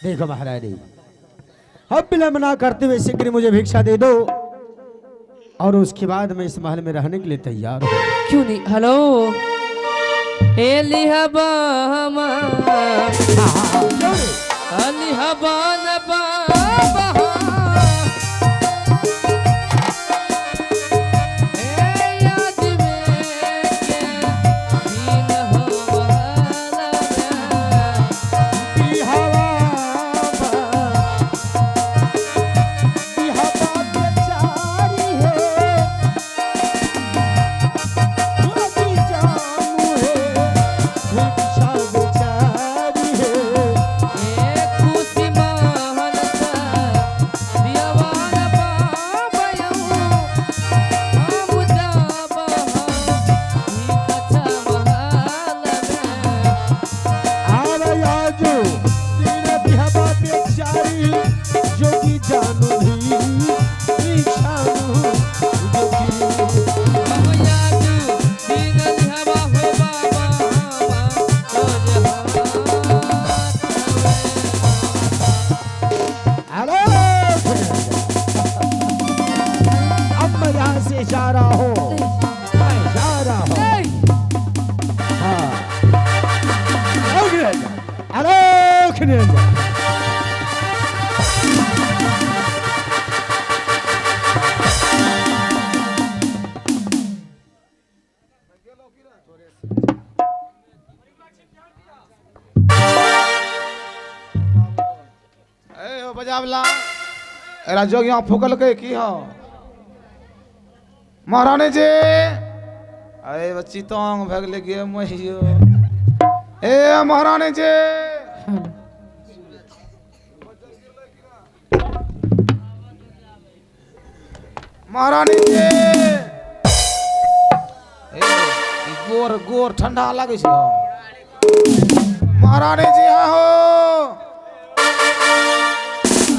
देखो महारानी, अब विलंब ना करते हुए शीघ्र मुझे भिक्षा दे दो और उसके बाद मैं इस महल में रहने के लिए तैयार हूँ। क्यों नहीं? हेलो एली हबा क्यों नहीं? अली हबान बाबा ए याद में के दीन हो महल में। ए खुशी महल सा दियावान बाबा हम जाबा ही कच्चा महल में। जोगी जानू भी भिक्षानु जोगी। यादू दीन हवा हो बाबा रोज हाथ हेलो, अब मैं यहाँ से जा रहा हूँ, मैं जा रहा हूँ। हाँ, आलोक निरंजन। ए हो बजावला एरा जोगिया फूकलकै की हो महारानी जी? अरे बच्ची तंग भए गेलै गे मैयो। ए महारानी जी, महारानी जी, ए ई गोर गोर ठंडा लागै छै हो। महारानी जी, हाँ हो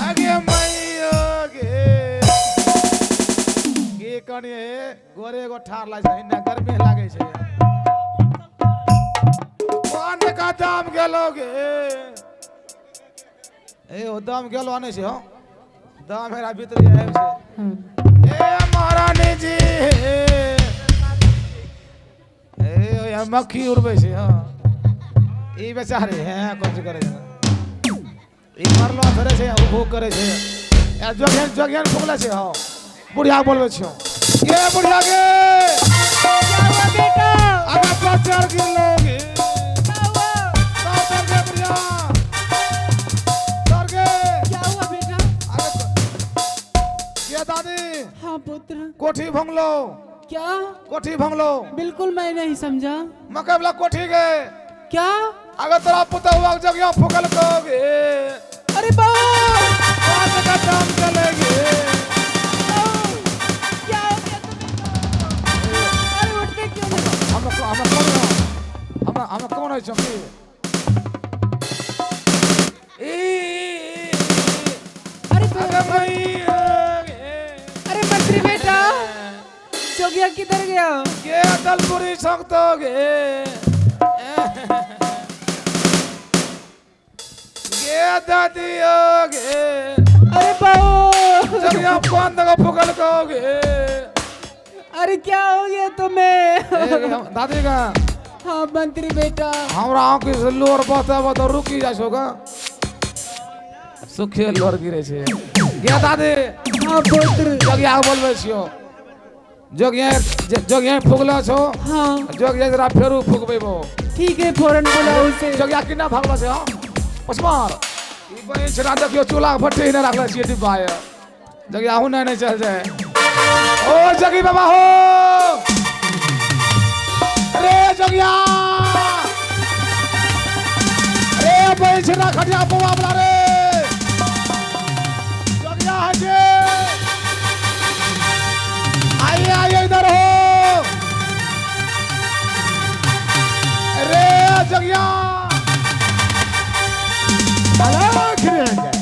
आगे मैयो गे। की कनिए गोरे एगो ठार लागै छै हिन्ना, गर्मी लागै छै। पान का दाम गेलो गे। ए ओ दाम गेलो आनै छै हो, दाम हेरा भीतरी आबि छै। ए महारानी जी, ए ओ यहाँ मक्खी उड़बै छै। हँ, ई बेचारे हैं कोन चीज करै छै? ई मरलो थोड़े छै, ओ भूख करै छै। ए जोगियन जोगियन फुकले छै। हँ, बुढ़िया बोलबै छियौ गे, बुढ़िया गे। बेटा अगर पचर गिरलो गे। तर गे बुढ़िया, तर गे। क्या हुआ बेटा? अरे ये दादी। हाँ पुत्र। कोठी भंगलो। क्या? कोठी भंगलो। बिल्कुल मैं नहीं समझा। मकई वाला कोठी गे। क्या? अगर तोरा पुतहुआ हुआ जगिया फुकल को गे। अरे बाप, पाँच का दाम चलेगे। क्या हो गया तुम्हें? अरे उठते क्यों नहीं? हम हम कौन, हम हम कौन है चौकी ई? अरे अरे मैया गे। अरे मंत्री बेटा, जोगिया किधर गया? गे दलपुरी संगतो गे। गे दादी गे। अरे बाबू, जगिया पान दगा फुकल को गे। अरे क्या हो गया तुम्हें? दादी का। हाँ मंत्री बेटा। हमरा आँखि से लोर बहते बहते रुकि जाइ छौ गा, सुखे लोर गिरै छै गे दादी। हाँ पुत्र। जोगिया के बोलबै छियौ, जोगिया जोगिया फुगलो छौ। हाँ। जोगिया जरा फेरू फुकबेबो। ठीक है, फौरन बुलाओ उसे। जोगिया किना भागलो छै? हँ पछमार ई बहिन छना, देखियौ चूल्हा के भट्टी ने राखले छियै डिब्बा ये। जोगिया हूँ नहि नहि चल जाए। ओ जोगी बाबा हो रे जोगिया रे, बहिन छना खटिया पौआ वाला रे जोगिया है जे, आइए आइए इधर हो रे जोगिया। आलोक निरंजन।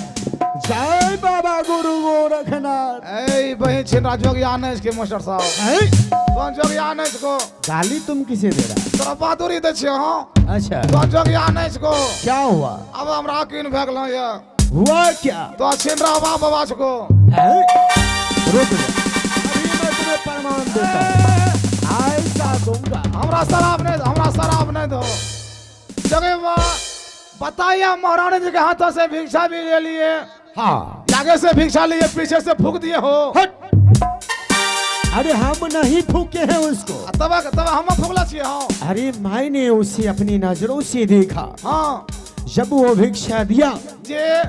जय बाबा गुरु गोरखनाथ। ए बहिन छिनरा जोगिया नहीं के मास्टर साहब। हैं? तोन जोगिया नहीं को। गाली तुम किसे दे रहा? तोरा बहादुरी दै छियै। हाँ। अच्छा। तोन जोगिया नहीं को। क्या हुआ? अब हमरा किन भए गेलौ ये। हुआ क्या? तो छीन रहा बाप बाबा को। हैं? रुक जा, अभी मैं तुम्हें प्रमाण देता हूँ, ऐसा दूंगा। हमरा शराब नहीं, हमरा शराब नहीं दो। जोगी बाबा बताइए, महारानी जी के हाथों से भिक्षा भी ले लिए। हाँ। आगे से भिक्षा लिए, पीछे से फूक दिए हो। हट! अरे हम नहीं फूके हैं उसको। तब तब हम फूकला छिए। हाँ। अरे मैंने उसे अपनी नजरों से देखा। हाँ। जब वो भिक्षा दिया जे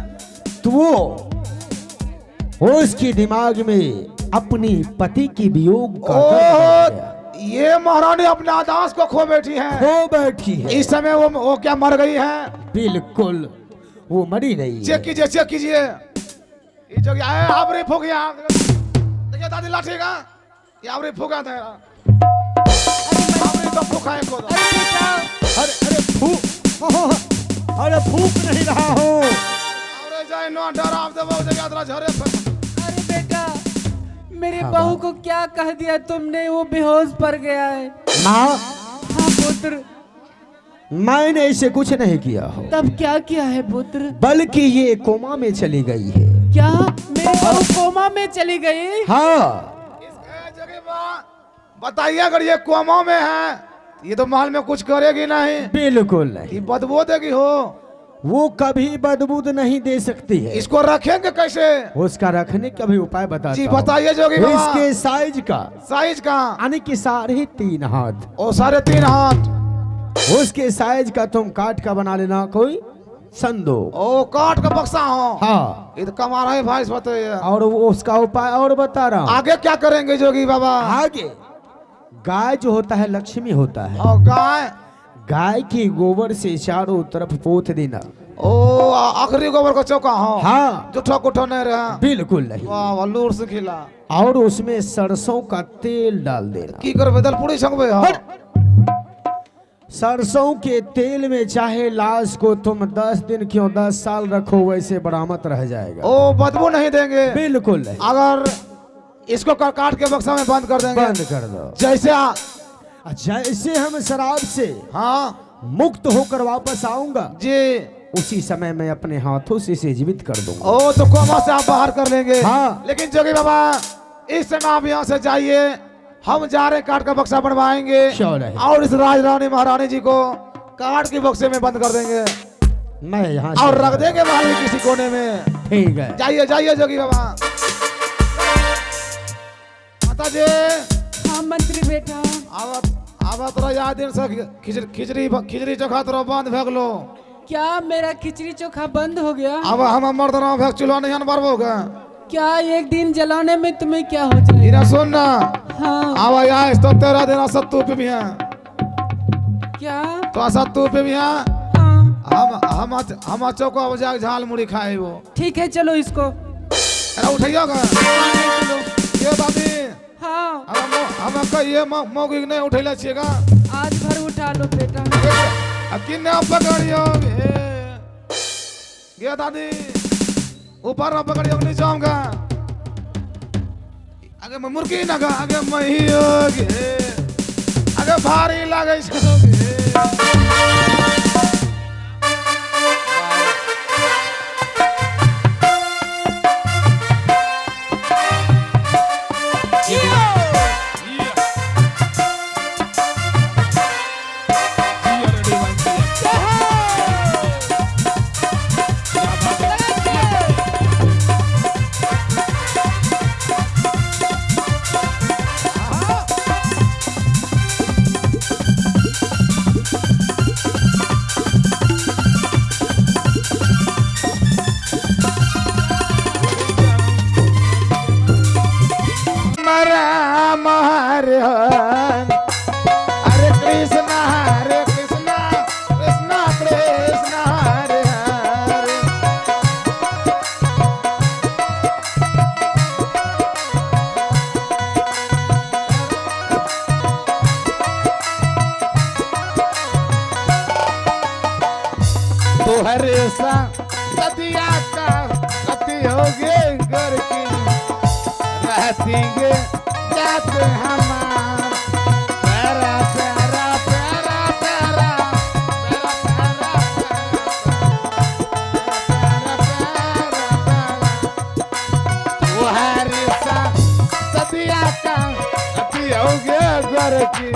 तो वो उसके दिमाग में अपनी पति की वियोग का दर्द ओहो बढ़ गया। ये महारानी अपने आदास को खो बैठी है। खो बैठी है। इस समय वो क्या मर गई है? बिल्कुल, वो मरी नहीं चेक है। कीजिए, चेक कीजिए। ये जो आए आवरी फूक यहाँ, देखिए दादी लाठी का ये आवरी फूका था, आवरी तो फूका है को। अरे बेटा। अरे अरे फूक, अरे फूक नहीं रहा हूँ। अरे जाए नो डराव देबो जगह तोरा झरे। अरे बेटा, मेरी हाँ, बहू बाप। को क्या कह दिया तुमने, वो बेहोश पड़ गया है। माँ। हाँ पुत्र। मैंने इसे कुछ नहीं किया हो। तब क्या किया है पुत्र? बल्कि ये कोमा में चली गई है। क्या, मेरी बहू कोमा में चली गई? हाँ। इसके जगह बताइए, अगर ये कोमा में है ये तो महल में कुछ करेगी नहीं। बिल्कुल नहीं। ये बदबू देगी हो। वो कभी बदबू नहीं दे सकती है। इसको रखेंगे कैसे? उसका रखने का भी उपाय बताता जी हूँ। बताइए जोगी बाबा। इसके साइज का, साइज का, यानी कि 3.5 हाथ। ओ 3.5 हाथ। उसके साइज का तुम काट का बना लेना कोई संदूक। ओ काट का बक्सा हो। हाँ। ये तो कमा रहे भाई इस बताइए। और वो उसका उपाय और बता रहा हूँ। आगे क्या करेंगे जोगी बाबा? आगे गाय जो होता है लक्ष्मी होता है। और गाय, गाय के गोबर से चारों तरफ पोत देना। ओ आखिरी गोबर को चौका हो। हाँ। जो ठोक उठो नहीं रहा। बिल्कुल नहीं। वाह वाह, लूर से खिला। और उसमें सरसों का तेल डाल देना। की करबे, दल पूरी संगबे हो। सरसों के तेल में चाहे लाश को तुम 10 दिन क्यों 10 साल रखो, वैसे बरामद रह जाएगा। ओ बदबू नहीं देंगे। बिल्कुल नहीं। अगर इसको काट के बक्सा में बंद कर देंगे। बंद कर दो। जैसे जैसे हम शराब से हाँ मुक्त होकर वापस आऊंगा जी, उसी समय मैं अपने हाथों से इसे जीवित कर दूंगा। ओ तो कोमा से आप बाहर कर लेंगे। हाँ। लेकिन जोगी बाबा इस समय आप यहाँ से जाइए, हम जा रहे काट का बक्सा बनवाएंगे। क्यों नहीं? और इस राज रानी महारानी जी को काट के बक्से में बंद कर देंगे। मैं यहाँ और रख देंगे बाहर किसी कोने में। ठीक है। जाइए जाइए जोगी बाबा। माता जी। हाँ मंत्री बेटा। आवत आवत रह आए दिन से खिचड़ी खिचड़ी चोखा तोरा बंद भए गेलो। क्या मेरा खिचड़ी चोखा बंद हो गया? अब हम मर्दना भए चूल्हा नहीं अनबारबो के। क्या एक दिन जलाने में तुम्हें क्या हो जाएगा? इना सुन ना। हाँ। आवा आए तो 13 दिन सत्तू पीबिहे। क्या? तो सत्तू पीबिहे। हाँ। हम हम चौको जाके झाल मुड़ी खाएबो। ठीक है चलो इसको। अरे उठैयो का। ये दादी। हाँ। हम कहिए मौगी नहीं उठैले छियै का। आज भर उठा लो बेटा। किन्ने पकड़ियो गे दादी, ऊपर में पकड़ियो नीचा में का। आगे मुर्गी ना का, आगे महियो गे, आगे भारी लागे छै गे। हरे कृष्णा हरे कृष्णा कृष्णा कृष्णा हरे हरे। तोहरे सा सतिया का सती होगे घर की रहती गे जात हमार। प्यारा प्यारा प्यारा प्यारा प्यारा प्यारा प्यारा प्यारा। होगे गोरकी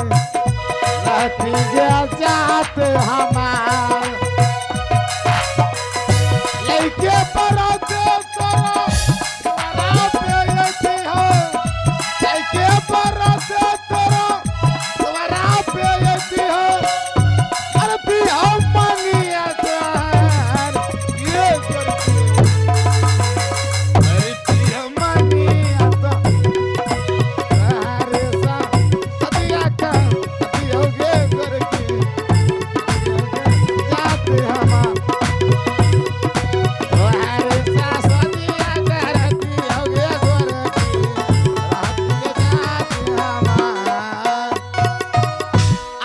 रहती गे जात हमार लइके पराते तोरा तोरा पे यती हो लइके पराते तोरा तोरा पे यती हो अरे भी हम मांगिया तार ये गोरकी अरे भी हम मांगिया तार अरे सा सदिया का होगे गोरकी जात हमार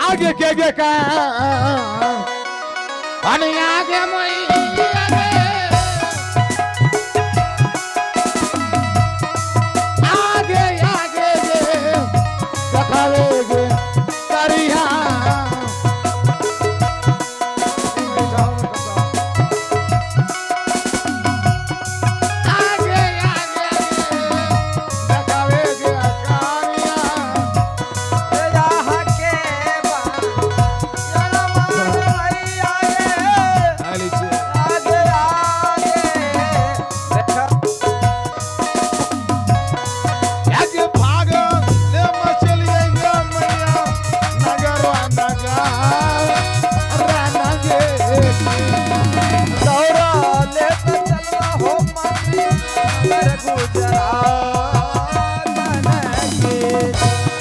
आगे के गे का आगे आगे आगे गे कथावे गे करिया आगे आगे देखावे गे कारिया आली छे आगे भाग ले मचलिए गे मैया नगरवा नगर राना गे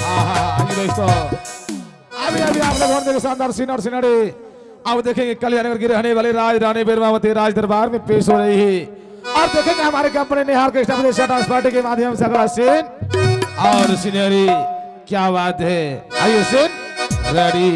आहा आइए दोस्तों, अभी अभी आप लोग देखे शानदार सीन और सीनरी। अब देखेंगे कल्याणनगर की रहने वाले राज रानी बीरमावती राज दरबार में पेश हो रही है और देखेंगे हमारे कंपनी निहार कृष्णा प्रदेश डांस पार्टी के माध्यम से अगला सीन और सीनरी। क्या बात है, आइए सीन रेडी।